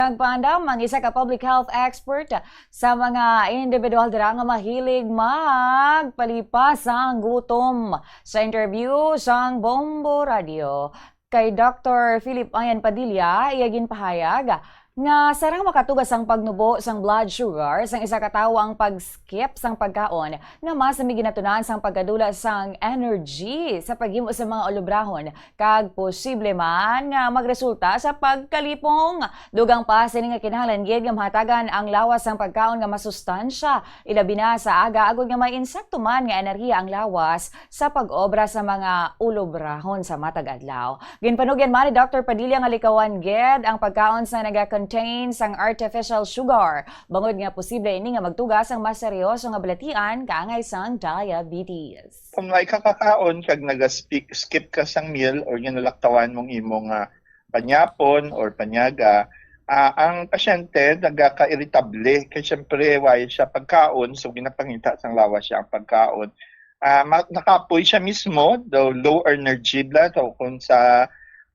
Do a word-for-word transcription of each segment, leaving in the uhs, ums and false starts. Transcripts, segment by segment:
Nagpaandam ang isa ka public health expert sa mga individual dira nga mahilig magpalipas sang gutom. Sa interview sang Bombo Radio kay Doctor Philip Ian Padilla, iya ginpahayag nga sarang makatugas ang pagnubo sang blood sugar sang isa ka tawo ang pag-skip sang pagkaon nga mas may ginatunan sang pagkadula sang energy sa paghimo sa mga ulobrahon kag posible man nga magresulta sa pagkalipong. Dugang pa sini nga kinahanglan gid nga mahatagan ang lawas sang pagkaon nga masustansya, ilabi na sa aga, agod nga may insakto man nga enerhiya ang lawas sa pag-obra sa mga ulobrahon sa matag adlaw. Ginpanugyan man ni Doctor Padilla nga likawan gid ang pagkaon sa naga-contain sang artificial sugar, bangod nga posible ini nga magtuga sang mas seryoso nga balatian kaangay sang diabetes. Kung may kakakaon kag naga-skip ka sang meal or ginalaktawan mong imo nga panyapon or panyaga, ah, ang pasyente nagaka-irritable kay siyempre way siya pagkaon, so ginapangita sang lawas siya ang pagkaon. Ah, ma- nakapoy siya mismo, daw low energy blood, o kung sa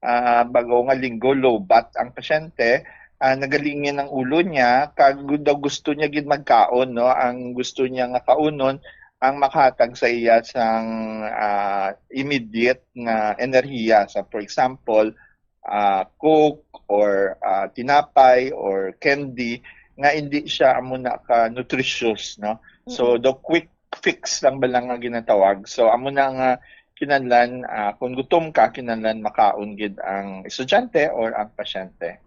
ah, bag-o nga linggo, low bat ang pasyente. Ah, nagalingin ang ulo niya, kag daw gusto niya gid magkaon, no? Ang gusto niya nga kaunon ang makahatag sa iya sang ah, immediate nga enerhiya, sa, for example, ah, Coke or ah, tinapay or candy nga hindi siya amo na ka nutritious, no? So, the quick fix lang ba lang nga ginatawag. So, amo na nga kinahanglan, ah, kung gutom ka, kinahanglan makaon gid ang estudyante or ang pasyente.